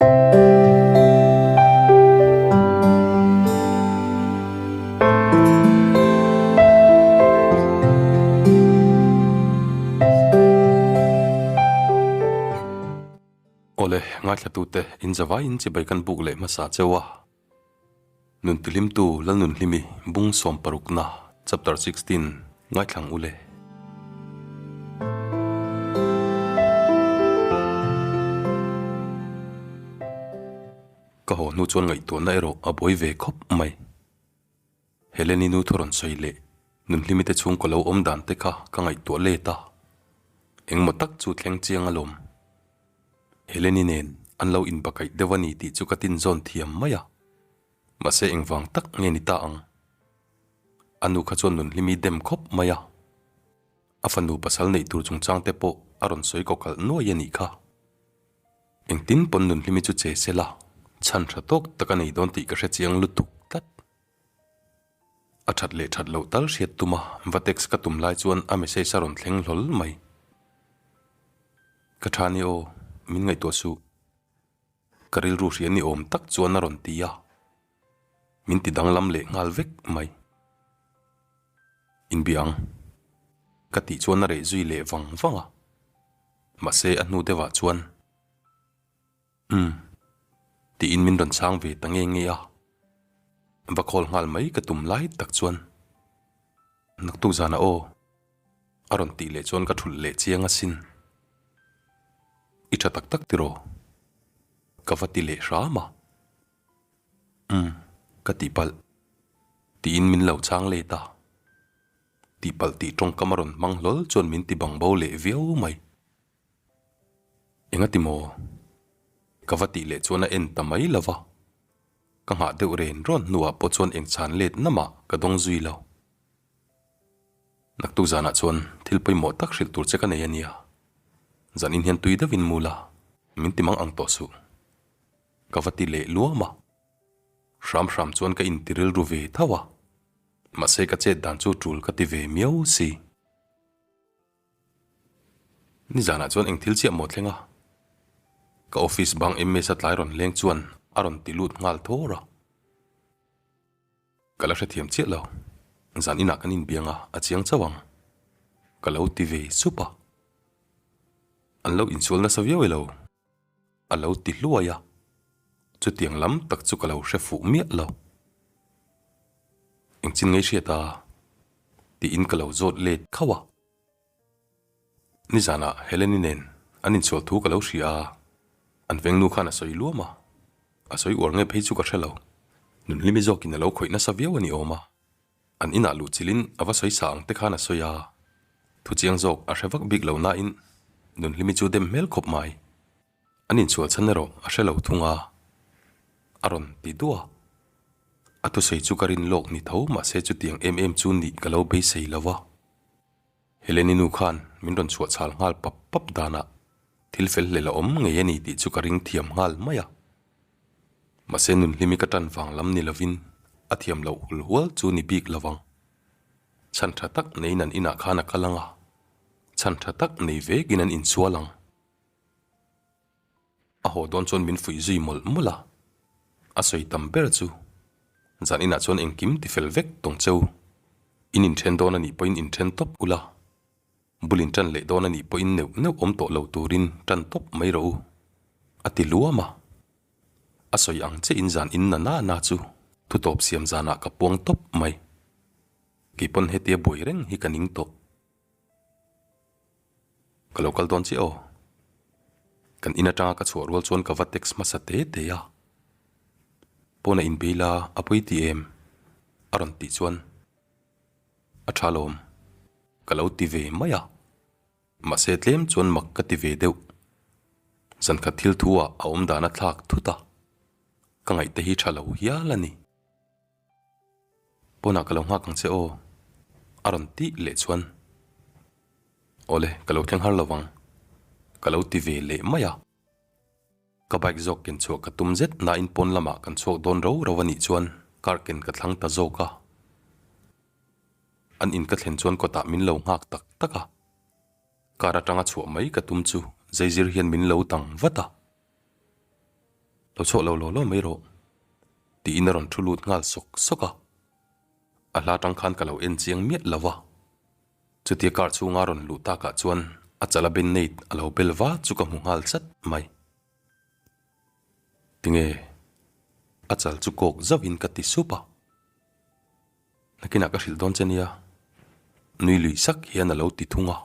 Awle, ngaithlatute, in zavaiin chibai kan buk leh hmasa cheu a. Nun tihlimtu Lalnunhlimi bung sawmparukna, chapter 16, ngaithlang ule. Ka haw hnu chuan ngaihtuahna erawh a buai ve khawp mai. Heleni nu thu rawn sawi leh Nunhlimi te chhungkaw lo awm dan te kha ka ngaihtuah let a, engmaw tak chu thleng chiang alawm. Heleni nen an lo inbakaih deuh a ni tih chu ka tinzawn thiam mai a, mahse engvang tak nge ni ta ang? A nu kha chuan Nunhlimi dem khawp mai a, a fanu pasal neih tur chungchang te pawh a rawn sawi kawkalh nuai a nih kha. Engtin pawn Nunhlimi chu che se la, chhan tha tawk tak a nei dawn tih ka hre chiang lutuk tlat. A that leh that loh tal hriat tum a, va text ka tum lai chuan a message a rawn thleng hlawl mai. Ka tha ni aw, min ngaihtuah suh. Ka rilru hria ni awm tak chuan a rawn ti a, min ti danglam leh nghal vek mai. Inbia ang. Ka tih chuan a reh zui leh vang vang a, mahse a hnu deuhah chuan Umm. Tiin min rawn chhang ve ta nge nge a. Va call nghal mai ka tum lai tak chuan Naktuk zanah aw a rawn tih leh chuan ka thulh leh chiang asin. I tha tak tak tiraw? Ka va ti leh hram a. Umm. Ka tihpalh. Tiin min lo chhang let a. Tihpalh tih tawngkam a rawn hmang hlawl chuan min ti bang bo leh viau mai. Engati maw? Ka va tih leh chuan a en ta mai lo va, ka nghah deuh ren rawn hnuah pawh chuan eng chhan let namah ka dawng zui lo. Naktuk zanah chuan thil pawimawh tak hrilh tur che ka nei a nia, zanin hian tui deuhin mu la, min ti mang ang tawh suh. Ka va ti leh luam a, hram hram chuan ka inti rilru ve tho a, mahse ka chet dan chu tul ka ti ve miau si. Nizanah chuan eng thil chiah maw thleng a? Ka office bang MS a tlai rawn leng chuan a rawn ti lut nghal thawr a. Ka la hrethiam chiah lo. Zan inah kan inbiang a, a chiang chauh ang. Ka lo ti ve sup a. An lo insual nasa viau elo? A lo ti hluai a. Chutiang lam tak chu ka lo hre fuh miah lo. Engchin ngei hriat a? Tiin ka lo zawt let khauh a. Nizanah Heleni nen an insual thu ka lo hria a, an vengnu khan a sawi luam a, a sawi uar nge phei chu ka hre lo. Nunhlimi zawkin a lo khawih nasa viau a ni awm a, an inah luh chilhin a va sawi sa ang te khan a sawi a, thu chiang zawk a hre vak bik lo nain Nunhlimi chu dem hmel khawp mai. An insual chhan erawh a hre lo thung a, a rawn ti duah a. A thusawi chu ka rin lawk ni tho mahse chutiang em em chu nih ka lo beisei lo va. Heleni nu khan min rawn chhuah chhal nghal pap pap danah thil fel hlel a awm ngei a ni tih chu ka ring thiam nghal mai a. Mahse nunhlimi ka tan vang lam ni lovin a thiam loh hul hual chu ni bik lo vang. Chhan tha tak neiin an inah khan a kal ang a, chhan tha tak nei vekin an insual ang. A haw dawn chuan min fuih zui mawlh mawlh a, a sawi tam ber chu zan inah chuan engkim ti fel vek tawng cheu. In inthen dawn a nih pawhin inthen tawp ula, bul in tan leh dawn a nih pawhin neuh neuh awm tawh lo turin tan tawp mai rawh u, a ti luam a. A sawi ang che in zan in na na na chu thutawp siam zanah ka puang tawp mai. Keipawn hetia buai reng hi ka ning tawh. Ka lo kal dawn chiah aw. Kan in atanga ka chhuah rual chuan ka va text hmasa te te a. Pawn a inbei la a pawi ti em? A rawn tih chuan a tha lawm. Ka lo ti ve mai a. Mahse tlem chuan mak ka ti ve deuh. Zankhat thil thu ah a awm dan a thlak thut a. Ka ngaihte hi tha lo hial a ni. Pawnah ka lo nghak ang che aw, a rawn tih leh chuan Awle, ka lo thleng har lo vang, ka lo ti ve leh mai a. Ka bike zawk ken chhuah ka tum zet nain pawn lamah kan chhuak dawn ro ro a nih chuan car ken ka thlang ta zawk a. An in ka thlen chuan kawtah min lo nghak tak tak a. Car atanga chhuah mai ka tum chu zaizir hian min lo dang vat a. Lo chhuak lo law law mai rawh, tiin a rawn thu lut nghal sawk sawk a. A hla tang khan ka lo en chiang miah lo va. Chutia car chhunga rawn luh takah chuan a chala band-aid a lo bel va chu ka hmu nghal chat mai. Tinge? A chal chu kawk zauhin ka ti sup a. Nakinah ka hrilh dawn che nia. Nui lui sak hian a lo ti thung a.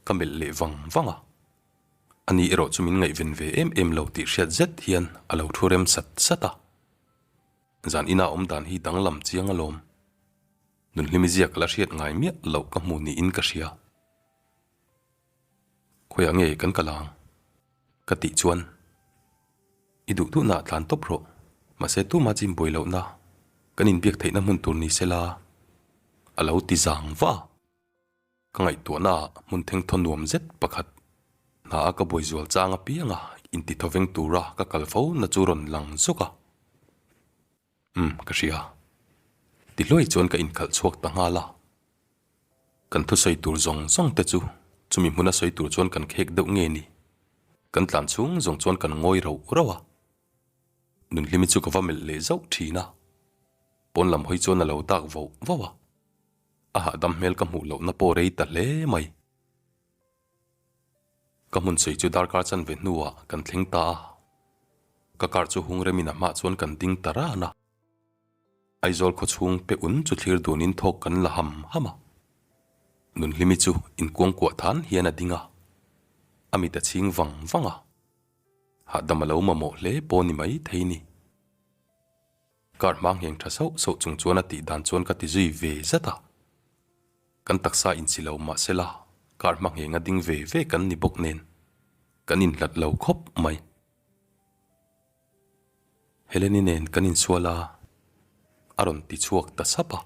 Ka melh leh vang vang a. Ani erawh chu min ngaihven ve em em lo tih hriat zet hian a lo thu rem sat sat a. Zan ina awm dan hi danglam chiang alawm. Nunhlimi zia ka la hriat ngai miah loh ka hmu niin ka hria. Khawiah nge kan kal ang? Ka tih chuan, I duh duhna tlan tawp rawh, mahse tuma chim buai lohna kan inbiak theihna hmun tur ni sela, a lo ti zang va. Ka ngaihtuahna ah hmun thengthaw nuam zet pakhat hna a ka buai zual chang apiang a inti thawveng tura ka kal fo na chu rawn lang zawk a. Umm, ka hria. Ti hluai chuan ka inkhalh chhuak ta nghal a. Kan thusawi tur zawng zawng te chu chumi hmuna sawi tur chuan kan khek deuh nge ni? Kan tlan chhung zawng chuan kan ngawi rauh rauh a. Nunhlimi chu ka va melh leh zauh thin a. Pawn lam hawi chuan a lo dak voh voh a. A hahdam hmel ka hmuh lohna pawh rei ta hle mai. Ka hmun sawi chu darkar chanve hnuah kan thleng ta a. Ka car chu hung remin a hmah chuan kan ding ta ran a. Aizawl khaw chhung pe un chu thlir dunin thawk kan la ham ham a. Nunhlimi chu inkuangkuah than hian a ding a. A mit a chhing vang vang a. Hahdam a lo mamawh hle pawh ni mai thei ni. Car hma ngheng tha sauh sauh chung chuan a tih dan chuan ka ti zui ve zat a. Kan taksa insi lo mah sela car hma ngheng a ding ve ve kan ni bawk nen kan inhlat lo khawp mai. Heleni nen kan insual a, a rawn ti chhuak ta sap a.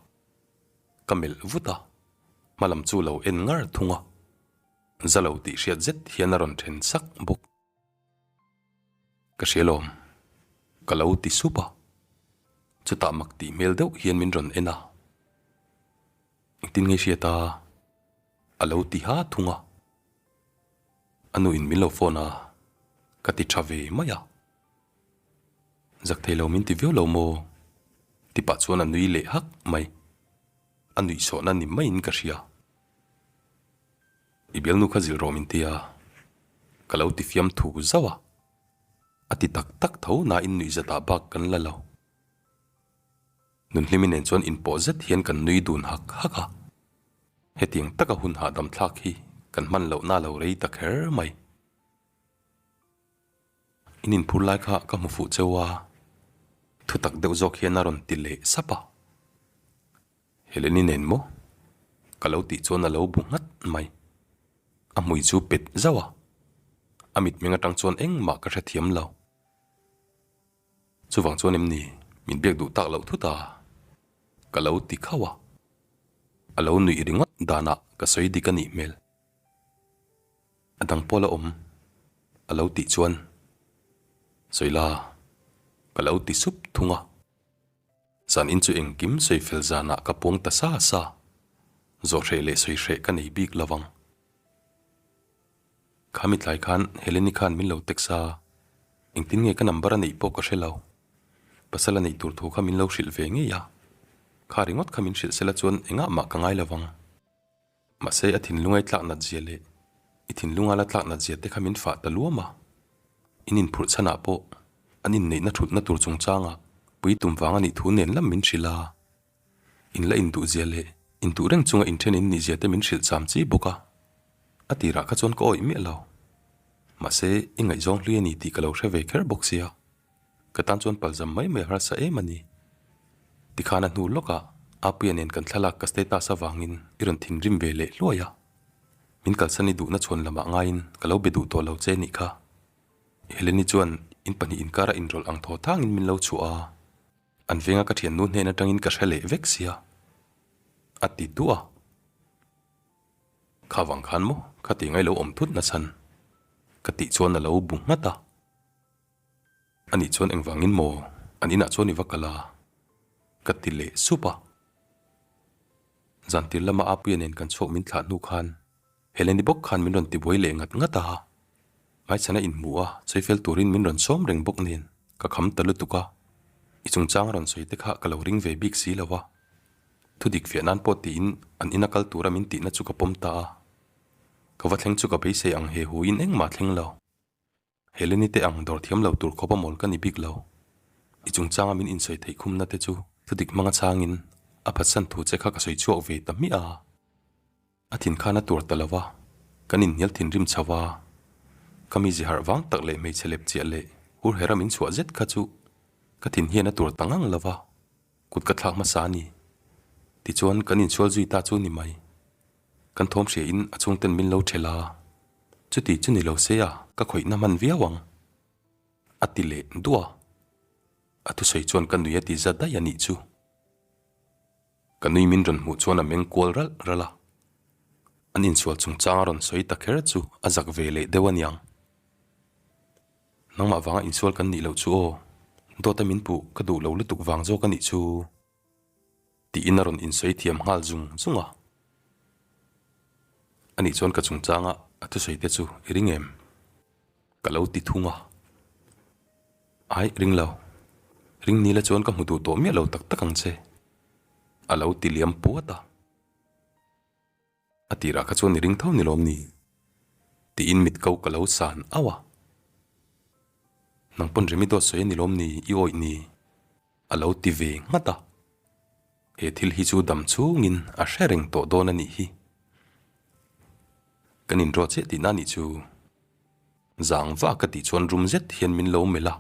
Ka melh vut a, hma lam chu lo en ngar thung a. Za lo tih hriat zet hian a rawn then sak bawk. Ka hria lawm, ka lo ti sup a. Chutah mak tih hmel deuh hian min rawn en a. Engtin nge hriat a? A lo ti ha thung a. A nuin min lo phone a, ka ti tha ve mai a. Zak thei lo min ti viau lo maw? Ti pah chuan a nui leh hak mai. A nuihsawhna ni maiin ka hria. I bialnu kha zilh rawh min ti a, ka lo ti fiam thu zauh a. A ti tak tak tho nain nuihzatah bak kan la lo. Nunhlimi nen chuan inpawh zet hian kan nui dun hak hak a. Hetiang taka hun hahdam thlak hi kan hman lohna lo rei ta kher mai. In inphur lai kha ka hmu fuh cheu a, thutak deuh zawk hian a rawn ti leh sap a. Heleni nen maw? Ka lo tih chuan a lo bu nghat mai. A hmui chu pet zauh a, a mitmeng atang chuan engmah ka hrethiam lo. Chuvang chuan em ni min biak duh tak loh thut a? Ka lo ti khauh a. A lo nuih ringawt danah ka sawi dik a nih hmel. A dang pawh la awm a lo tih chuan sawi la ka lo ti sup thung a. Zan in chu engkim sawi fel zanah ka puang ta sa sa. Zawh hreh leh sawi hreh ka nei bik lo vang. Kha mi tlai khan Heleni khan min lo text a, engtin nge ka number a neih pawh ka hre lo. Pasal a neih tur thu kha min lo hrilh ve ngei a, kha ringawt kha min hrilh sela chuan engah mah ka ngai lo vang. Mahse a thinlunga i tlak nat zia leh i thinlunga la tlak nat zia te kha min fah ta luam a. In inphurh chhanah pawh an inneihna thutna tur chungchangah pui tum vang a nih thu nen lam min hrilh a. In la induh zia leh induh reng chunga inthen in nih zia te min hrilh cham chi bawk a. A tirah kha chuan ka awih miah lo. Mahse i ngaihzawng hlui a ni tih ka lo hre ve kher bawk sia. Ka tan chuan palzam mai mai a harsa em a ni. Tikhan a hnu lawkah Apuia nen kan thlalak ka status avangin i rawn thinrim ve leh hluai a. Min kalsan i duhna chhuan lamah ngaiin ka lo be duh tawh lo che nih kha. Heleni chuan in pahnih inkara inrawlh ang thaw thangin min lo chhuah a. An venga ka thiannu hnen atangin ka hre leh vek sia. A ti duah a. Kha vang khan maw kha ti ngai lo awm thut nachhan ka tih chuan a lo bu nghat a. Anih chuan engvangin maw an inah chuan i va kal a? Ka ti leh sup a. Zantir lama Apuia nen kan chhuak min thlah hnu khan Heleni bawk khan min rawn tibuai leh ngat ngat a. Hmaichhana inhmu a, sawi fel turin min rawn sawm reng bawk nen. Ka kham ta lutuk a, i chungchang a rawn sawi te kha ka lo ring ve bik si lo a. Thudik fiah nan pawh tiin an ina kal tura min tihna chu ka pawm ta a. Ka va thleng chu ka beisei ang he hu in engmah thleng lo. Heleni te ang dawr thiam lo tur khawpa mawl ka ni bik lo. I chungchanga min insawi theih khumna te chu thudik hmanga changin a phatsan thu che kha ka sawi chhuak ve ta hmiah a. A thin khan a tuar ta lo va, kan inhnial thinrim chho a. Ka mizi harh vang tak leh hmeichhe lep chiah leh hur hera min chhuah zet kha chu ka thin hian a tuar ta ngang lo va, kut ka thlak hmasa a ni. Tichuan kan insual zui ta chu ni mai. Kan thawm hria in a chhungten min lo ṭhel a, chuti chu ni lo se a ka khawihna hman viau ang. A ti leh duah a, a thusawi chuan ka nui a ti za daih a nih chu. Ka nui min rawn hmuh chuan a meng kual ralh ralh a, an insual chungchang a rawn sawi ta kher chu a zak ve leh deuh a niang. Nangmah vanga insual kan nih loh chu aw, dawta min puh ka duh lo lutuk vang zawk a nih chu tiin a rawn insawi thiam nghal zung zung a. Anih chuan ka chungchanga a thusawi te chu i ring em? Ka lo ti thung a. Aih, ring lo. Ring nila chuan ka hmu duh tawh miah lo tak tak ang che. A lo ti liam puat a. A tirah kha chuan i ring tho ni lawm ni? Tiin mit ko ka lo san auh a. Nang pawn Remi dawt sawi a ni lawm ni i awih ni? A lo ti ve nghat a. He thil hi chu dam chungin a hre reng tawh dawn a nih hi. Kan inruah chiah tihna a nih chu. Zang vak ka tih chuan rum zet hian min lo melh a.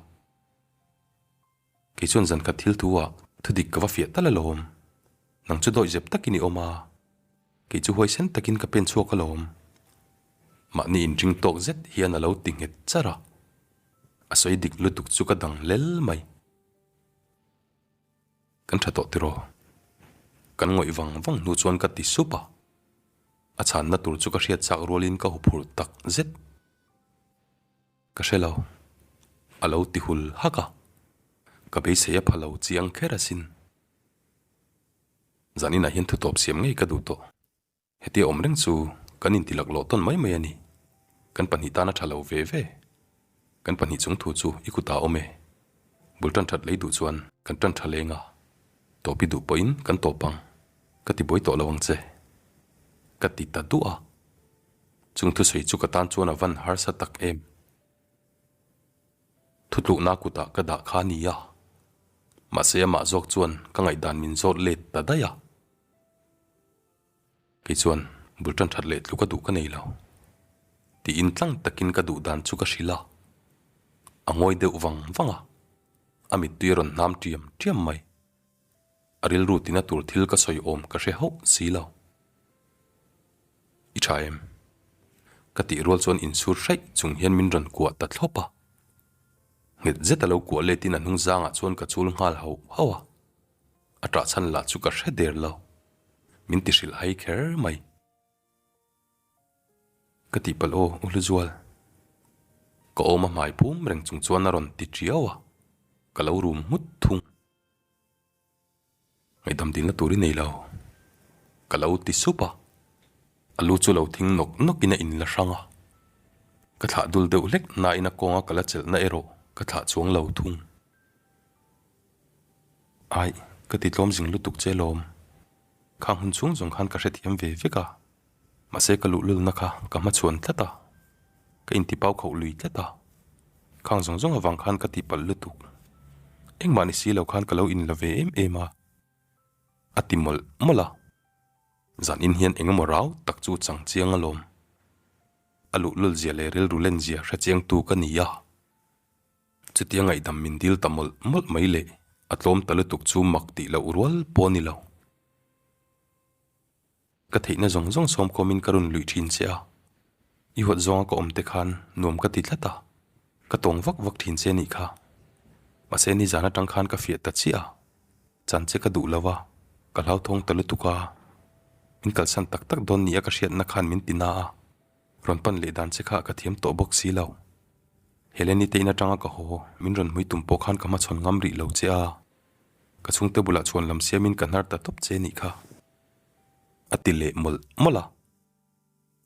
Kei chuan zan khat thil thu ah thudik ka va fiah tal alawm. Nang chu dawih zep takin i awm a, kei chu huaisen takin ka pen chhuak alawm. Mahni inring tawk zet hian a lo ti nghet char a, a sawi dik lutuk chu ka dang lel mai. Kan tha tawh tiraw? Kan ngawih vang vang hnu chuan ka ti sup a, a chhanna tur chu ka hriat chak rualin ka huphurh tak zet. Ka hre lo. A lo ti hul hak a. Ka beisei a pha lo chiang kher asin. Zaninah hian thutawp siam ngei ka duh tawh. Hetia awm reng chu kan inti laklawh tawn mai mai a ni. Kan pahnih tan a tha lo ve ve. Kan pahnih chung thu chu i kutah awm e. Bul tan that lei duh chuan kan tan tha leng a. Tawp i duh pawhin kan tawp ang. Ka ti buai tawh lo ang che. Ka ti ta duh a. Chung thusawi chu ka tan chuan a van harsa tak em. Thutlukna kutah ka dah kha a ni a, mahse amah zawk chuan ka ngaihdan min zawt let ta daih a. Kei chuan bul tan that leh tluk a duh ka nei lo. Tiin tlang takin ka duh dan chu ka hrilh a, a ngawi deuh vang vang a, a mittui a rawn hnam tiam tiam mai. A rilru tina tur thil ka sawi awm ka hre hauh si lo. I tha em? Ka tih rual chuan insur hraih chung hian min rawn kuah ta thlawp a. Nghet zet a lo kuah letin a hnung zangah chuan ka chul nghal hauh hauh a. A ṭah chhan lah chu ka hre der lo. Min ti hrilh hai kher mai. Ka tihpalh aw, U Hluzual. Ka awm a hmai phum reng chung chuan a rawn ti ṭiau a. Ka lo rum nghut thung. Ngaihdam dilna tur i nei lo. Ka lo ti sup a, a lu chu lo thing nawk nawk in a inla hrang a. Ka thlah dul deuh hlek nain a kawnga ka la chelhna erawh ka thlah chuang lo thung. Aih, ka ti tlawm zing lutuk che lawm. Khang hun chhung zawng khan ka hrethiam ve vek a, mahse ka luhlulna kha ka hmachhuan tlat a, ka intipau khauh lui tlat a, khang zawng zawng avang khan ka tihpalh lutuk. Engmah ni si lo khan ka lo inla ve em em a, a ti mawlh mawlh a. Zan in hian engemaw rau tak chu chang chiang alawm. A luhlul zia leh rilru len zia hrechiangtu ka ni a. Chutia ngaihdam min dil ta mawlh mawlh mai leh a tlawm ta lutuk chu mak tih loh rual pawh a ni lo. Ka theihna zawng zawng sawmkhawmin ka rawn luih thin che a, i huat zawnga ka awm te khan nuam ka ti tlat a, ka tawng vak vak thin che nih kha. Mahse nizan atang khan ka fiah ta chiah a, chan che ka duh lo a, ka hlauthawng ta lutuk a, min kalsan tak tak dawn nia ka hriatna khan min ti na a. Rawn pan leh dan che kha ka thiam tawh bawk si lo. Heleni te in atanga ka haw, min rawn hmui tum pawh khan ka hmachhawn ngam rih lo che a. Ka chhungte bulah chhuan lam siamin ka hnar ta tawp che nih kha. A ti leh mawlh mawlh a.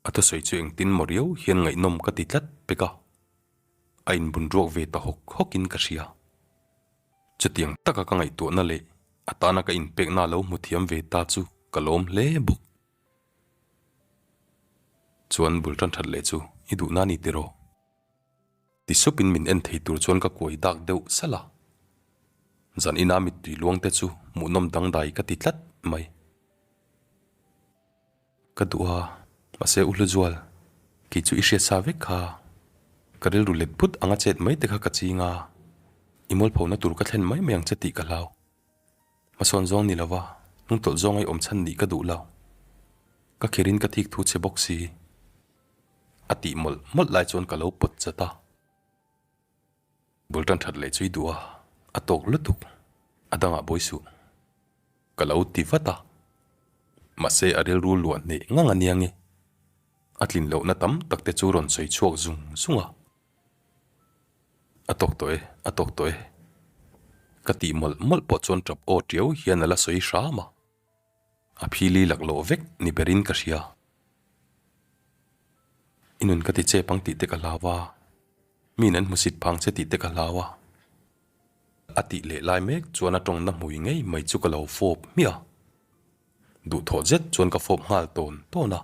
A thusawi chu engtin maw riau hian ngaihnawm ka ti tlat pek a. A inbun ruak ve ta hawk hawkin ka hria. Chutiang taka ka ngaihtuahna leh a tana ka inpekna a lo hmu thiam ve ta chu ka lawm hle bawk. Chuan bul tan that leh chu i duhna a ni tiraw? Ti supin min en thei tur chuan ka kuai dak deuh salh a. Zan ina mittui luang te chu hmuhnawm dangdai ka ti tlat mai. Ka duh a, mahse u Hluzual, kei chu i hriat sa vek kha. Ka rilru let phut anga chet mai te kha ka ching a, i mualphona tur ka thlen mai mai ang che tih ka hlau. Hmasawn zawng ni lova, hnungtawlh zawnga i awm chhan nih ka duh lo. Ka kherin ka thik thu che bawk si. A tih mawlh mawlh lai chuan ka lo pawt chat a. Bul tan that leh chu i duh a, a tawk lutuk, a dangah bawi suh. Ka lo ti vat a, mahse a rilru luah hneh ngang a nia nge. A tlin lohna tam tak te chu rawn sawi chhuak zung zung a. A tawk tawh e, a tawk tawh e. Ka tih mawlh mawlh pawh chuan tap aw tiau hian a la sawi hram a. A phili laklawh vek ni berin ka hria. I nun ka ti chep ang tih te ka hlau a, miin an hmusit phang che tih te ka hlau a. A tih leh lai mek chuan a tawngna hmui ngei mai chu ka lo fawp hmiah a. Duhthawh zet chuan ka fawp nghal tawn tawn a.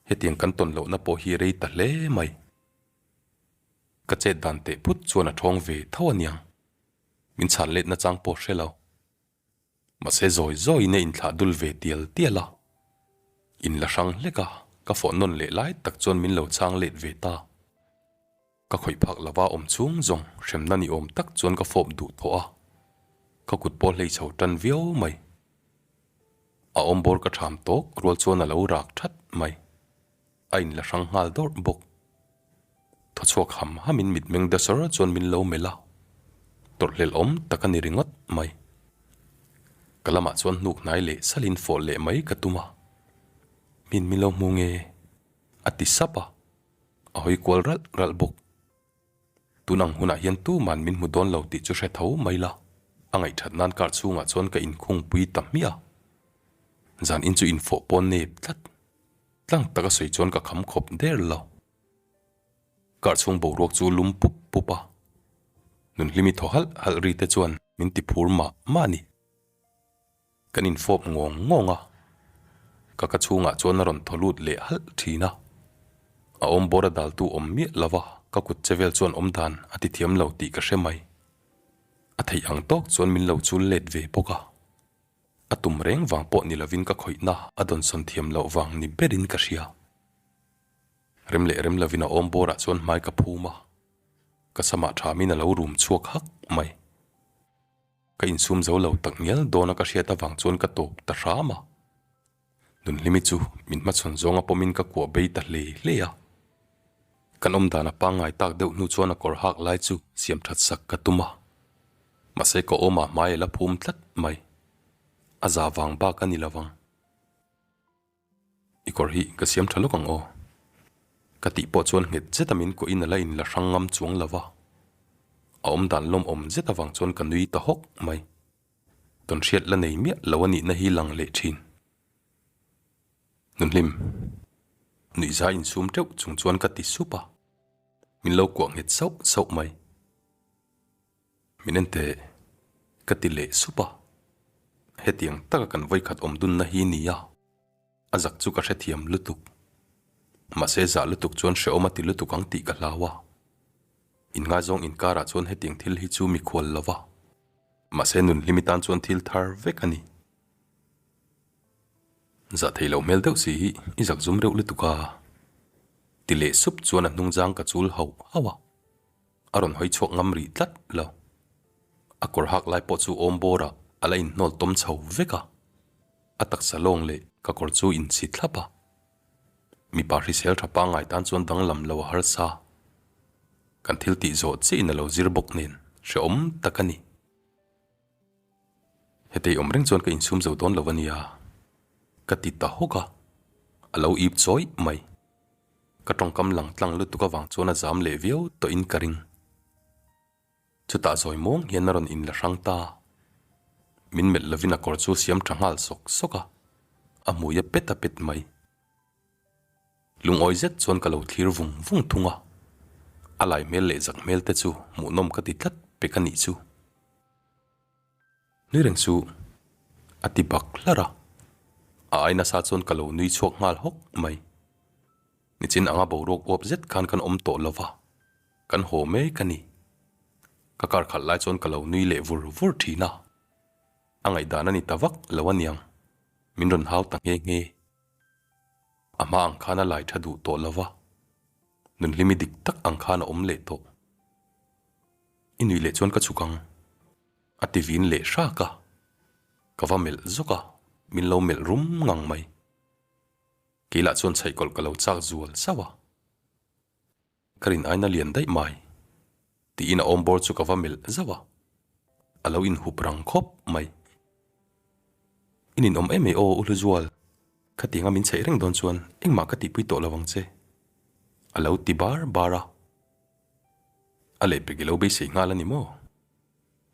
Hetiang kan tawn lohna pawh hi rei ta hle mai. Ka chet dan teh phut chuan a thawng ve tho aniang. Min chhan letna chang pawh hre lo. Mahse zawi zawiin a inthlah dul ve tial tial a, in la hrang hlek a, ka fawh nawn leh lai tak chuan min lo chang let ve ta. Ka khawih phak lova awm chhung zawng hremna ni awm tak chuan ka fawp duh tawh a, ka kut pawh hlei chho tan viau mai. A awmbawr ka ṭham tawk rual chuan a lo rak ṭhat mai. A inla hrang nghal dawrh bawk. Thaw chhuak ham hamin mitmeng dasar chuan min lo melh a, tawrhhlelh awm tak a ni ringawt mai. Ka lamah chuan hnuk hnai leh salin fawh leh mai ka tum a, Min min lo hmu nge? a ti sap a, a hawi kual ralh ralh bawk. Tun ang hunah hian tuman min hmu dawn lo tih chu hre tho mai la, a ngaihthat nan kar chhungah chuan ka inkhungpui ta hmiah a. Zan in chu infawh pawn nep tlat. Tlang taka sawi chuan ka kham khawp der lo. Kar chhung boruak chu lum pup pup a, Nunhlimi thaw halh halh ri te chuan min ti phur mah mah a ni. Kan infawp ngawng ngawng a, ka ka chhungah chuan a rawn thaw lut leh halh thin a. A awm bawr a daltu awm miah lo va, ka kut che vel chuan awm dan a ti thiam lo tih ka hre mai. A theih ang tawk chuan min lo chul let ve bawk a. A tum reng vang pawh ni lovin ka khawihna a dawnsawn thiam loh vang ni berin ka hria. Rem leh rem lovin a awm bawrah chuan hmai ka phum a, ka samah thamin a lo rum chhuak hak mai. Ka insum zo lo tak ngial dawna ka hriat avang chuan ka tawp ta hram a. Nunhlimi chu min hmachhawn zawnga pawmin ka kuah bei ta hle hle a. Kan awmdan a pangngai tak deuh hnu chuan a kawr hak lai chu siam that sak ka tum a. Mahse ka awmah hmai a la phum tlat mai. A za vang bak a ni lo vang. I kawr hi ka siam tha lawk ang aw. Ka tih pawh chuan nghet zeta min kuahin a la in la hrang ngam chuang lo va. A awmdan lawmawm zet avang chuan ka nui ta hawk mai. Tawnhriat la nei miah lo a nihna hi lang leh thin. Nunhlim. Nuihza insum teuh chung chuan ka ti sup a, min lo kuah nghet sauh sauh mai. Min en teh, ka ti leh sup a. Hetiang taka kan vawikhat awm dunna hi nia, a zak chu ka hrethiam lutuk. Mahse zah lutuk chuan hrehawm a ti lutuk ang tih ka hlau a. Inngaizawng inkarah chuan hetiang thil hi chu mikhual lo va. Mahse nunhlimi tan chuan thil thar vek a ni. Zah thei lo hmel deuh si hi i zak zum reuh lutuk a. Ti leh sup chuan a hnungzang ka chul hauh hauh a. A rawn hawi chhuak ngam rih tlat lo. A kawr hak lai pawh chu awm bawrah a la inhnawl tawm chho vek a. A taksa lawng leh ka kawr chu inchhi thlap a. Mipa hrisel tha pangngai tan chuan danglam lo a harsa. Kan thil tih zawh chiah in a lo zir bawk nen hrehawm tak a ni. Hetei awm reng chuan ka insum zo dawn lo a nia, ka ti ta hawk a, a lo ip chawih mai. Ka tawngkam lang tlang lutuk avang chuan a zam leh viau tawhin ka ring. Chutah zawi muang hian a rawn inla hrang ta. Min melh lovin a kawr chu a siam tha nghal sawk sawk a, a hmui a pet a pet mai. Lungawi zet chuan ka lo thlir vung vung thung a, a lai hmel leh zak hmel te chu hmuhnawm ka ti tlat pek a nih chu. Nui reng suh, a ti bak hlar a. A ai nasa chuan ka lo nui chhuak nghal hawk mai. Nichin anga boruak uap zet khan kan awm tawh lo va, kan haw mek a ni. Ka kar khalh lai chuan ka lo nui leh vur vur thin a. A ngaihdan a ni ta vak lo aniang, min rawn hau ta nghe nghe. A hma ang khan a lai tha duh tawh lo va, nunhlimi dik tak ang khan a awm leh tawh. I nuih leh chuan ka chhuk ang. A ti vin leh hrak a, ka va melh zawk a, min lo melh rum ngang mai. Kei lah chuan chhaihkawlh ka lo chak zual sauh a, ka rin aina lian daih mai tiin a awmbawr chu ka va melh zauh a, a lo inhup rang khawp mai. I ninawm em mai aw U Hluzual, khatianga min chhaih reng dawn chuan engmah ka tihpui tawh lo ang che, a lo ti bar bar a. A lehpek i lo beisei nghal a ni maw?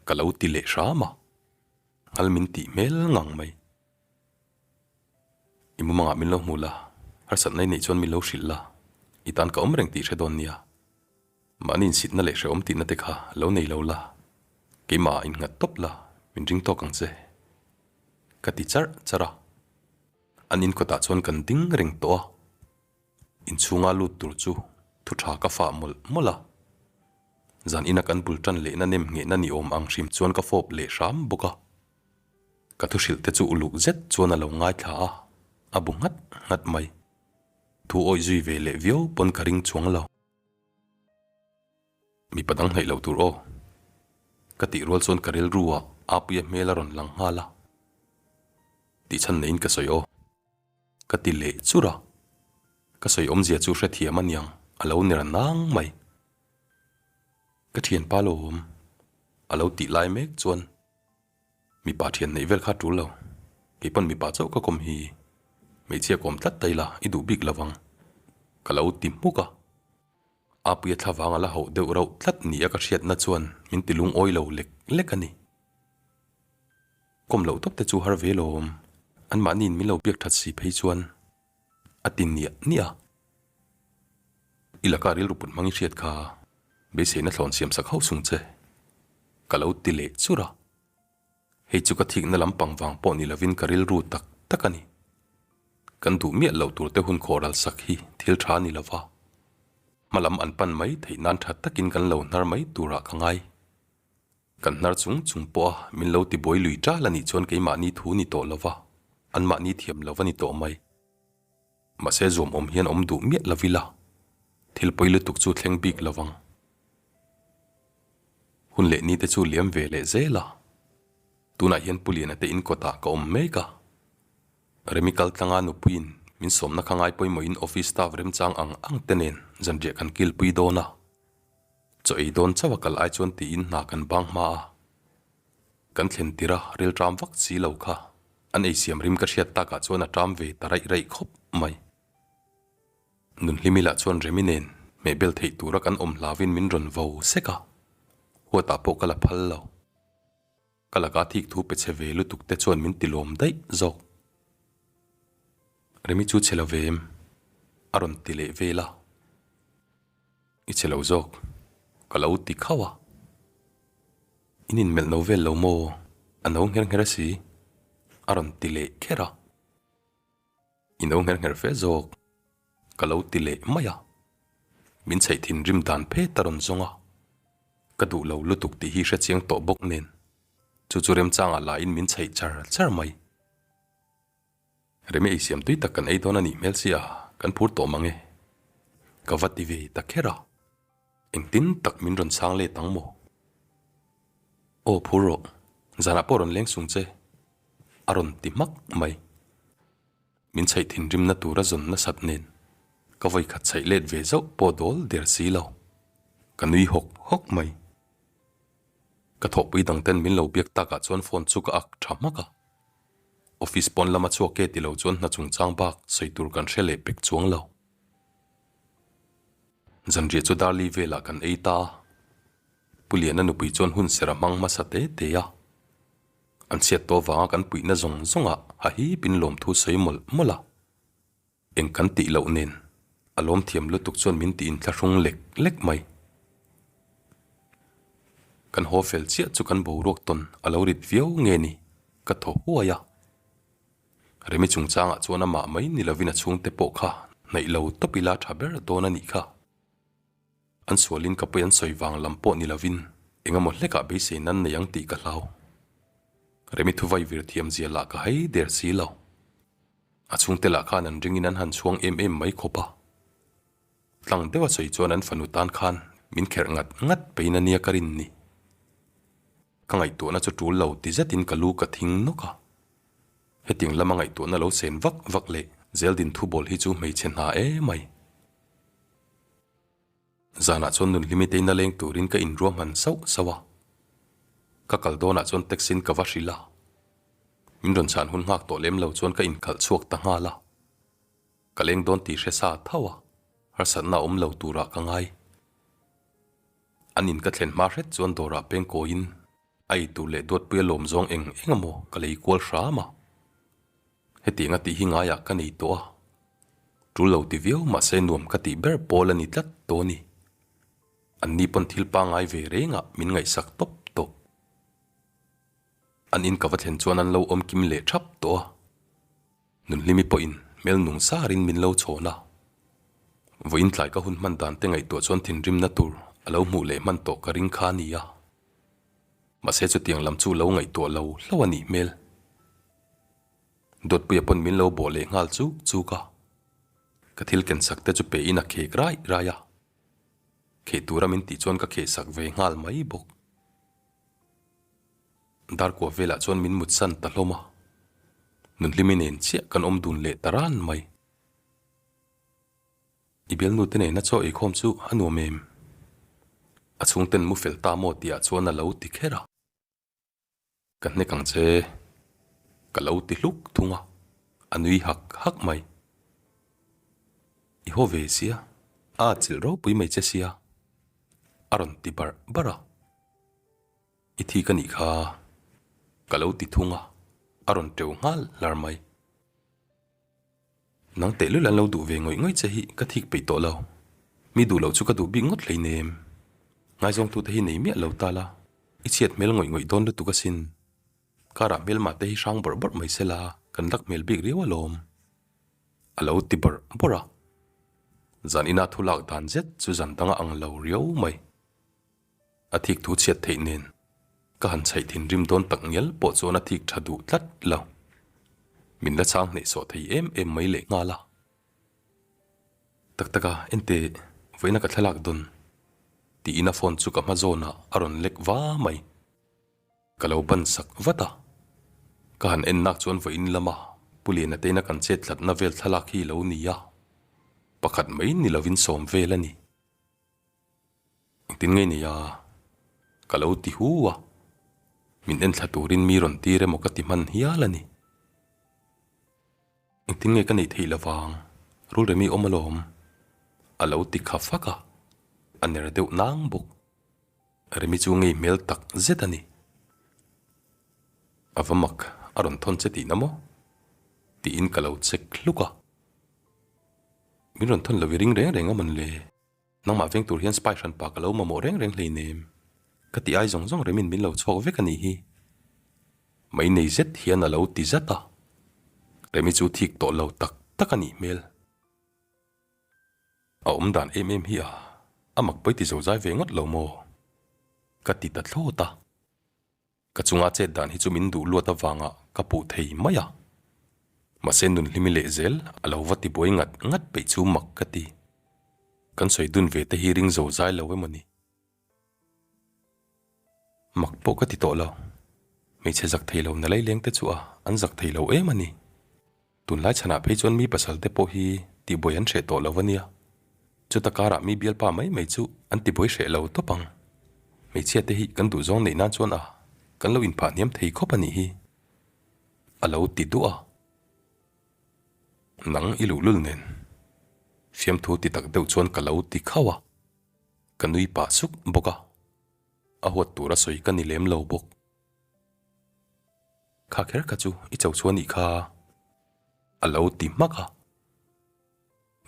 Ka lo ti leh hram a, nghal min tih hmel ngang mai. I mumangah min lo hmu la, harsatna i neih chuan min lo hrilh la, i tan ka awm reng tih hre dawn nia. Mahni insitna leh hrehawm tihna te kha lo nei lo la, keimahah innghat tawp la, min ring tawk ang che. Ka ti charh charh a, an inkawtah chuan kan ding reng tawh a. Inchhunga lut tur chu thu tha ka fah mawlh mawlh a, zan ina kan bul tan lehna nem nghehna ni awm ang hrim chuan ka fawp leh hram bawk a. Ka thu hrilh te chu uluk zet chuan a lo ngaithla a, a bu nghat nghat mai. Thu awih zui ve leh viau pawn ka ring chuang lo. Mipa dang hnaih lo tur aw. Ka tih rual chuan ka rilru ah Apuia hmel a rawn lang nghal a. Tihchhan neiin ka sawi aw. Ka ti leh chur a, ka sawi awmzia chu hrethiam aniang a lo ner nang mai. Ka thianpa lo awm a lo tih lai mek chuan mipa thian neih vel kha a tul lo, kei pawn mipa chauh ka kawm hi hmeichhia kawm tlat ta ila i duh bik lovang ka lo ti hmuk a. Apuia thlavang a la hauh deuh rauh tlat nia ka hriatna chuan min ti lungawi lo lek lek a ni. Kawm loh tawp te chu har ve lawm, anmahniin min lo biak that si phei chuan a ti niah niah a. I laka rilru put hmang i hriat kha beiseina thlawn siam sak hauh sung che ka lo ti leh chur a. Hei chu ka thikna lampang vang pawh ni lovin ka rilru tak tak a ni. Kan duh miah loh tur te hun khawh ral sak hi thil tha ni lova, hma lam an pan mai theih nan tha takin kan lo hnar mai turah ka ngai. Kan hnar chung chung pawha min lo tibuai lui tal a nih chuan keimahni thu ni tawh lova, anmahni thiam lo a ni tawh mai. Mahse zuam awm hian awm duh miah lo ila, thil pawi lutuk chu thleng bik lovang. Hun leh ni te chu liam ve leh zel a, tunah hian Pu Liana te in kawtah ka awm mek a. Remi kal tlanga nupuiin min sawmna kha ngai pawimawhin office staff remchang ang ang te nen zanriah kan kilpui dawn a. Chaw ei dawn chauh a kal ai chuan tiin hna kan bang hma a. Kan thlen tir a, ril ṭam vak si lo kha. An ei siam rim ka hriat takah chuan a ṭam ve ta raih raih khawp mai. Nunhlimi lah chuan Remi nen hmehbel theih tura kan awm hlauvin min rawn vo sek a, huatah pawh ka la phal lo. Ka laka thik thu pe chhe ve lutuk te chuan min ti lawm daih zawk. Remi chu chhe lo ve em? A rawn ti leh vel a. I chhe lo zawk, ka lo ti khauh a. In inmelh no vel lo maw? A no ngher ngher a si, a rawn ti leh kher a. I no ngher ngher fe zawk, ka lo ti leh mai a. Min chheih thinrim dan phet a rawn zawng a. Ka duh lo lutuk tih hi hrechiang tawh bawk nen, chu chu remchangah lahin min chheih char char mai. Remi ei siam tui tak kan ei dawn a nih hmel sia, kan phur tawh mang e. Ka va ti ve ta kher a, engtin tak min rawn chhang let ang maw? Aw phur rawh, zanah pawh rawn leng sung che, a rawn ti hmak mai. Min chheih thinrimna tura zawn nasat nen ka vawi khat chheih let ve zauh pawh dawl der si lo, ka nui hawk hawk mai. Ka thawhpui dang ten min lo biak takah chuan phone chu ka ak tha hmak a. Office pawn lama chhuak e ti lo chuan hna chungchang bak sawi tur kan hre leh pek chuang lo. Zanriah chu Darli velah kan ei ta a. Pu Liana nupui chuan hun ser a hmang hmasa te te a. An chhiat tawh vanga kan puihna zawng zawngah ha hipin lawmthu sawi mawlh mawlh a. Eng kan tih loh nen a lawm thiam lutuk chuan min ti inthlahrung lek lek mai. Kan haw fel chiah chu kan boruak tawn a lo rit viau nge ni? Ka thaw huai a. Remi chungchangah chuan amah mai ni lovin a chhungte pawh kha hnaih lo tawp ila tha ber dawn a nih kha. An sualin ka pawi an sawi vang lam pawh ni lovin eng emaw hlekah beisei nan nei ang tih ka hlau. Remi thuvai vir thiam zia lah ka hai der si lo. A chhungte lah khan an ringin an han chhuang em em mai khawp a. Tlang deuha sawi chuan an fanu tan khan min kherh ngat ngat peiin a nia ka rin ni. Ka ngaihtuahna chu tul lo ti zetin ka lu ka thing nawk a. Hetiang lama ngaihtuahna lo sen vak vak leh zeldin thubawl hi chu hmeichhe hna emai. Zanah chuan Nunhlimi te ina leng turin ka inruahman sauh sauh a. Ka kal dawnah chuan taxi-in ka va hrilh a. Min rawn chhan hun nghak tawh lem lo chuan ka inkhalh chhuak ta nghal a. Ka leng dawn tih hre sa tho a, harsatna a awm lo turah ka ngai. An in ka thlen hma hret chuan dawrah peng kawiin a eitur leh duatpuia lawm zawng eng eng emaw ka lei kual hram a. Hetiang a tih hi ngaiah ka nei tawh a, tul lo ti viau mahse nuam ka tih ber pawl a ni tlat tawh a ni. An ni pawn thil pangngai ve rengah min ngaihsak tawp tawp. An in ka va thlen chuan an lo awm kim leh thap tawh a, Nunhlimi pawhin hmel nung sarin min lo chhawn a. Vawiin tlai ka hun hman dan te ngaihtuah chuan thinrimna tur a lo hmuh leh hman tawh ka ring kha a nia. Mahse chutiang lam chu lo ngaihtuah lo hlauh a nih hmel. Dawtpuia pawn min lo bawh leh nghal chuk chuk a, ka thil ken sak te chu pe in a khek rai rai a, kheh tura min tih chuan ka kheh sak ve nghal mai bawk. Darkua velah chuan min mut san ta hlawm a, Nunhlimi nen chiah kan awm dun leh ta ran mai. I bialnu te nena chaw eikhawm chu a nuam em? A chhungten mu fel ta maw tih ah chuan a lo ti kher a. Ka hnek ang che, ka lo ti hluk thung a, a nui hak hak mai. I haw ve sia, a chilh ropui mai che sia, a rawn ti barh barh a. I thi ka nih kha, ka lo ti thung a, a rawn teu nghal hlar mai. Nang tehlul an lo duh ve ngawih ngawih che hi ka thik peih tawh lo. Mi duh loh chu ka duh bik ngawt hleinem. Ngaizawngtute hi nei miah lo ta la, i chhiat hmel ngawih ngawih dawn lutuk asin. Karah hmelmah te hi hrang bawrh bawrh mai se la, kan lak hmel bik riau alawm. A lo ti bawrh bawrh a. Zan ina thu lak dan zet chu zan danga ang lo riau mai. A thik thu chhiat theih nen ka han chhaih thinrim dawn tak ngial pawh chuan a thik tha duh tlat lo. Min la chhang hnehsawh thei em em mai leh nghal a. Tak tak a, ente vawiina ka thlalak dawn tiin a phone chu ka hma zawnah a rawn lek va mai. Ka lo ban sak vat a, ka han en nak chuan vawiin lama Pu Liana teina kan chet tlatna vel thlalak hi lo ni a, pakhat mai ni lovin sawm vel a ni. Engtin nge nia? Ka lo ti hu a, min enthla turin mi rawn tir emaw ka ti hman hial a ni. Engtin nge ka neih theih lovang, Rulremi awm alawm, a lo ti kha fak a, a ner deuh nang bawk. Remi chu ngei hmel tak zet a ni. A va mak a rawn thawn che tihna maw? Tiin ka lo check hluk a. Min rawn thawn lo i ring reng reng a mawn le? Nangmah veng tur hian spy hranpa ka lo mamawh reng reng hleinem. Ka ti ai zawng zawng remin min lo chhuak vek a nih hi. Mai nei zet hian a lo ti zat a. Remi chu thik tawh lo tak tak a nih hmel. A awm dan em em hi a, a mak pawi ti zo zai ve ngawt lo maw? Ka ti ta thlawt a. Ka chunga chet dan hi chu min duh luat avanga ka puh thei mai a. Mahse Nunhlimi leh zel a lo va tibuai ngat ngat peih chu mak ka ti. Kan sawi dun ve te hi ring zo zai lo emaw ni? Mak pawh ka ti tawh lo. Hmeichhe zak thei lo na laileng te chu a an zak thei lo em a ni. Tunlai chhanah phei chuan mi pasal te pawh hi tihbuai an hreh tawh lo a nia. Chuta karah mi bialpa mai mai chu an tibuai hreh lo tawp ang. Hmeichhia te hi kan duhzawng neih nan chuan a kan lo inphah hniam thei khawp a nih hi. A lo ti duah a. Nang i luhlul nen. Fiamthu ti tak deuh chuan ka lo ti khauh a. Ka nui pah suk bawk a. A huat tur a sawi ka ni lem lo bawk. Kha kher kha chu i cho chhuah nih kha a lo ti hmak a.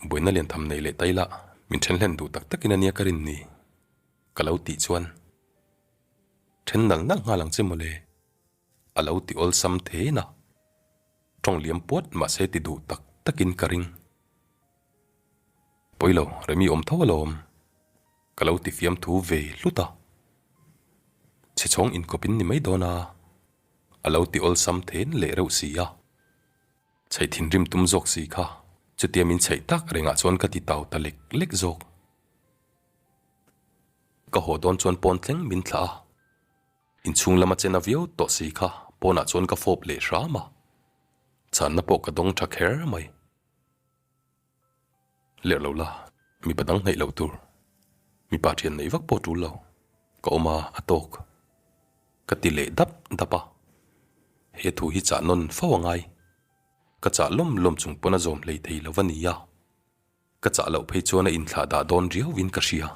Buaina lian tham nei leh tai lah min then hlen duh tak takin a nia ka rin ni ka lo tih chuan. Then nal nal nghal ang che mawle. A lo ti awlsam then a. Tawng liam puat mahse ti duh tak takin ka ring. Pawi lo, Remi awm tho alawm. Ka lo ti fiam thu ve hlut a. Chhe chhawng inkawp in ni mai dawn a, a lo ti awlsam then leh reuh si a. Chheih thinrim tum zawk si kha, chutia min chheih tak rengah chuan ka ti tau ta lek lek zawk. Ka haw dawn chuan pawn thleng min thlah a. Inchhung lama chena viau tawh si kha pawnah chuan ka fawp leh hram a, chhanna pawh ka dawng tha kher mai. Lerh lo la, mipa dang hnaih loh tur. Mipa thian neih vak pawh tul lo, ka awm a, a tawk. Ka ti leh dap dap a, he thu hi chah nawn fo a ngai. Ka chah lawm lawm chung pawn a zawm hlei thei lo va nia. Ka chah loh phei chuan a inthlah dah dawn riauin ka hria.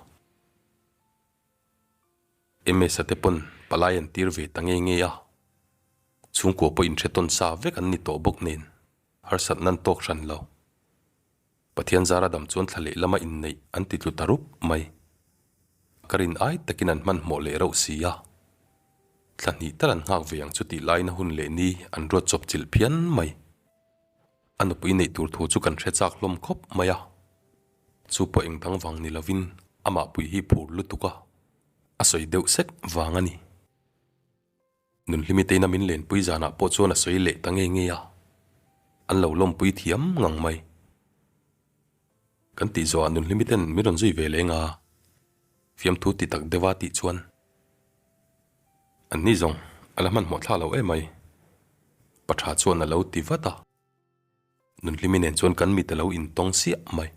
Ms-a te pawn palai an tir ve ta nge nge a, chhungkua pawh inhre tawn sa vek an ni tawh bawk nen harsatna an tawk hran lo. Pathian zara dam chuan thla leh lama inneih an ti tlu ta rup mai. Ka rin ai takin an hmanhmawh leh reuh si a. Thla hnih tal an nghak ve ang chu tih laina hun leh ni an ruat chawp chilh phian mai. A nupui neih tur thu chu kan hre chak hlawm khawp mai a. Chu pawh eng dang vang ni lovin amah pui hi phur lutuk a, a sawi deuh sek vang a ni. Nunhlimi teina min lenpui zanah pawh chuan a sawi leh ta nge nge a, an lo lawmpui thiam ngang mai. Kan tih zawhah Nunhlimi ten min rawn zui ve leng a, fiamthu ti tak deuha tih chuan Anni zawng a la hmanhmawh thlak lo em mai, pa tha chuan a lo ti vat a. Nunhlimi nen chuan kan mit a lo intawng siah mai.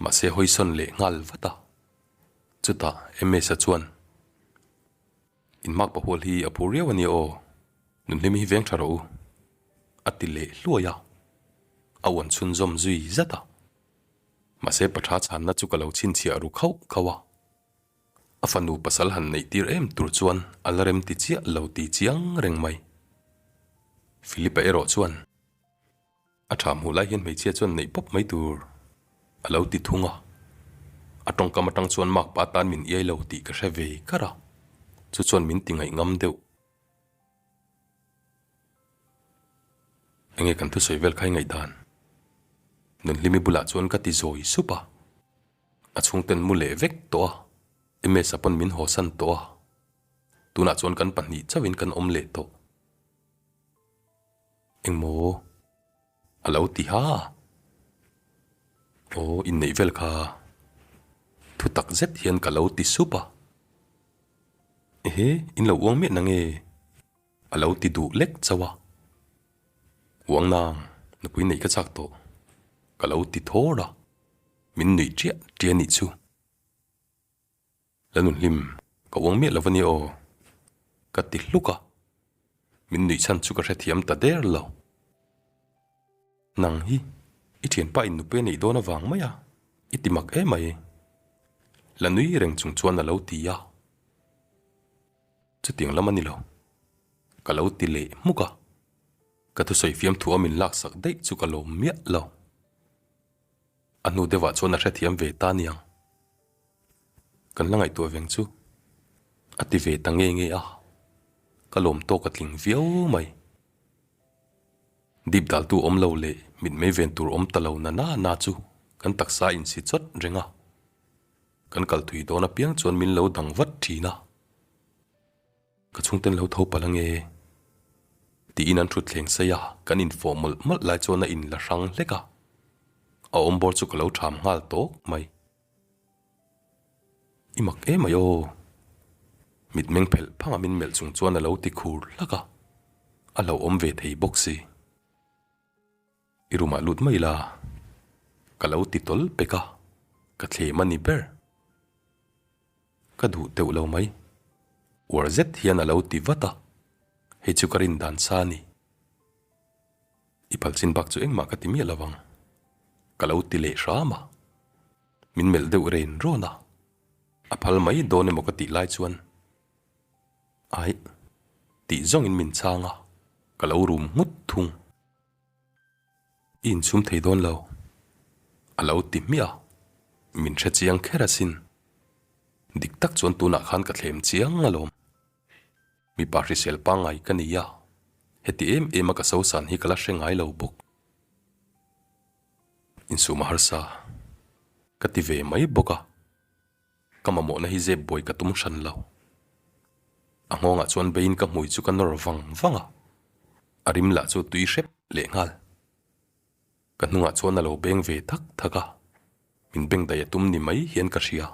Mahse hawisawn leh nghal vat a. Chutah Ms-a chuan, Inmak pahual hi a phur riau a nia aw, Nunhlimi hi veng tha rawh u, a ti leh hluai a. A uan chhunzawm zui zat a. Mahse patha chhanna chu ka lo chhinchhiah ru khauh khauh a. A fanu pasal han neih tir em tur chuan a la rem ti chiah lo ti chiang reng mai. Philip-a erawh chuan, A tha hmuh lai hian hmeichhia chuan neih pawp mai tur a lo ti thung a. A tawngkam atang chuan makpa tan min iai lo tih ka hre ve kar a, chu chuan min ti ngaih ngam deuh. Enge kan thusawi vel kha i ngaihdan? Nunhlimi bulah chuan ka ti zawi sup a. A chhungten mu leh vek tawh a, Ms-a pawn min hawsan tawh a, tunah chuan kan pahnih chauhin kan awm leh tawh. Engmaw? A lo ti ha a. Aw, inneih vel kha thu tak zet hian ka lo ti sup a. Ehe, in lo uang miah nange? A lo ti duh lek chauh a. Uang nang, nupui neih ka chak tawh. Ka lo ti thawr a. Min nuih ṭiah ṭiah nih chu. La nunhlim, ka uang miah lo va nia aw. Ka ti hluk a. Min nuih chhan chu ka hrethiam ta der lo. Nang hi, i ṭhianpa in nupui a neih dawn avang mai a, i ti mak emai. La nui reng chung chuan a lo ti a. Chutiang lam a ni lo. Ka lo ti leh hmuk a. Ka thusawi fiamthu a min laksak daih chu ka lawm miah lo. A hnu deuhah chuan a hrethiam ve ta niang. Kan la ngaihtuah veng chu a ti ve ta nge nge a, ka lawm tawk a tling viau mai. Dip daltu awm lo leh mitmei ven tur awm ta lo na na na chu kan taksa a insi chawt reng a, kan kal thui dawn apiang chuan min lo dang vat thin a. Ka chhungten lo tho palh ange tiin an thut thleng sei a, kan infawh mawlh mawlh lai chuan a in la hrang hlek a, a awm bawr chu ka lo tham nghal tawk mai. I mak em ai aw, mitmeng phelh phanga min melh chung chuan a lo ti khur hlak a, a lo awm ve thei bawk si. I room ah lut mai la, ka lo ti tawl pek a, ka thlem a ni ber. Ka duh teuh lo mai. Uar zet hian a lo ti vat a, hei chu ka rin dan sa a ni. I phal chin bak chu engmah ka ti miah lo vang. Ka lo ti leh hram a, min melh deuh ren rawn a, a phal mai dawn emaw ka tih lai chuan Aih tih zawngin min chhang a, ka lo rum nghut thung. I inchhum thei dawn lo, a lo ti hmiah a, min hre chiang kher asin. Dik tak chuan tunah khan ka thlem chiang alawm. Mipa hrisel pangngai ka ni a, heti em em a ka sosan hi ka la hre ngai lo bawk. Insum a harsa ka ti ve mai bawk a, ka mamawhna hi zep buai ka tum hran lo. A nghawngah chuan beiin ka hmui chu ka nawr vang vang a, a rim lah chu tui hrep leh nghal. Ka hnungah chuan a lo beng ve thak thak a, min beng daih a tum ni mai hian ka hria.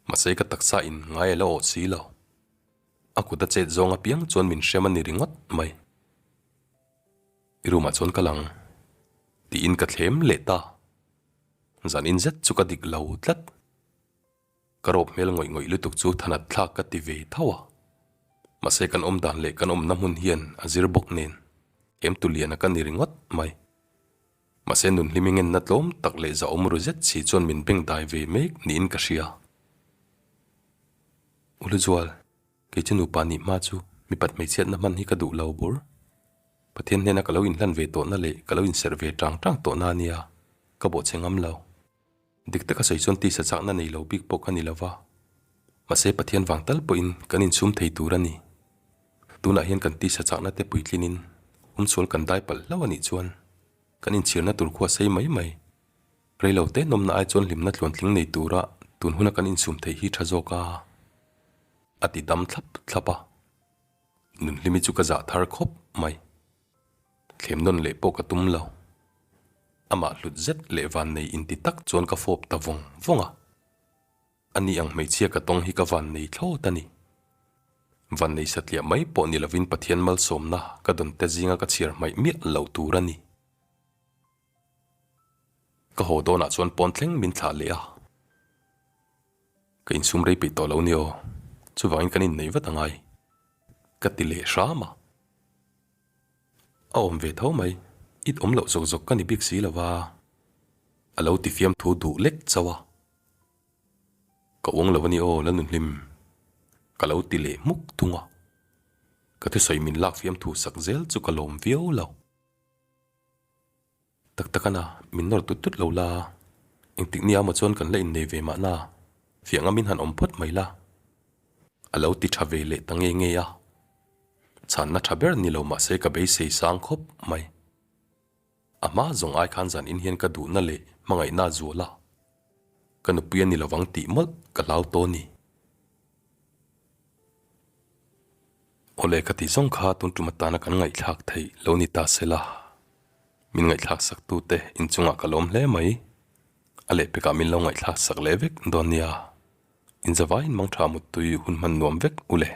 Mahse ka taksa in ngai a la awh si lo. A kut a chet zawng apiang chuan min hrem a ni ringawt mai. I room ah chuan ka lang tiin ka thlem leh ta. Zan in zet chu ka dik lo tlat. Ka rawp hmel ngawih ngawih lutuk chu thanat thlak ka ti ve tho a. Mahse kan awm dan leh kan awmna hmun hian a zir bawk nen em tu lian a ka ni ringawt mai. Mahse nunhlimi ngenna tlawm tak leh zahawm ru zet si chuan min beng dai ve mek niin ka hria. U Hluzual, kei chu nupa nih hma chu mipat hmeichhiatna hman hi ka duh lo bur. Pathian hnena ka lo inhlan ve tawhna leh ka lo inserh ve tang tang tawhna a nia, ka bawhchhe ngam lo. Dik taka sawi chuan tisa chakna nei lo bik pawh ka ni lo va, mahse Pathian vang tal pawhin kan insum thei tur a ni. Tunah hian kan tisa chakna te puitlinin umsual kan dai palh hlauh a nih chuan kan inchhirna tur khua sei mai mai. Rei lo te nawmna ai chuan hlimna tluantling nei tura tun huna kan insum theih hi tha zawk a, a ti dam thlap thlap a. Nunhlimi chu ka zah thar khawp mai. Thlem nawn leh pawh ka tum lo. Amah hlut zet leh vannei inti tak chuan ka fawp ta vawng vawng a. Ani ang hmeichhia ka tawng hi ka vannei thlawt a ni. Vannei satliah mai pawh ni lovin Pathian malsawmna ka dawn te zinga ka chhiar hmaih miah lo tur a ni. Ka haw dawnah chuan pawn thleng min thlah leh a. Ka insum rei peih tawh lo ni aw, chuvangin kan inneih vat angai ka ti leh hram a. A awm ve tho mai, it awm loh zawk zawk ka ni bik si lo va, a lo ti fiam thu duh lek chauh a. Ka uang lo a ni aw Lalnunhlim, ka lo ti leh hmuk thung a. Ka thusawi min lak fiam thu sak zel chu ka lawm viau lo. Tak tak ana, min nawr tut tut lo la, engtik nia maw chuan kan la innei ve mahna, fiah ngamin han awm phawt mai la. A lo ti tha ve leh ta nge nge a, chhanna tha ber ni lo mahse ka beisei sang khawp mai. A hma zawng ai khan zan in hian ka duhna leh hmangaihna a zual a, ka nupui a ni lovang tih mawlh ka hlau tawh a ni. Awle ka ti zawng kha tun tum atana kan ngaihthlak theih lo ni ta se la, min ngaihthlak sak tute inchungah ka lawm hle mai. A lehpekah min lo ngaihthlak sak leh vek dawn nia. Inzavaiin mangtha muttui hun hman nuam vek u le.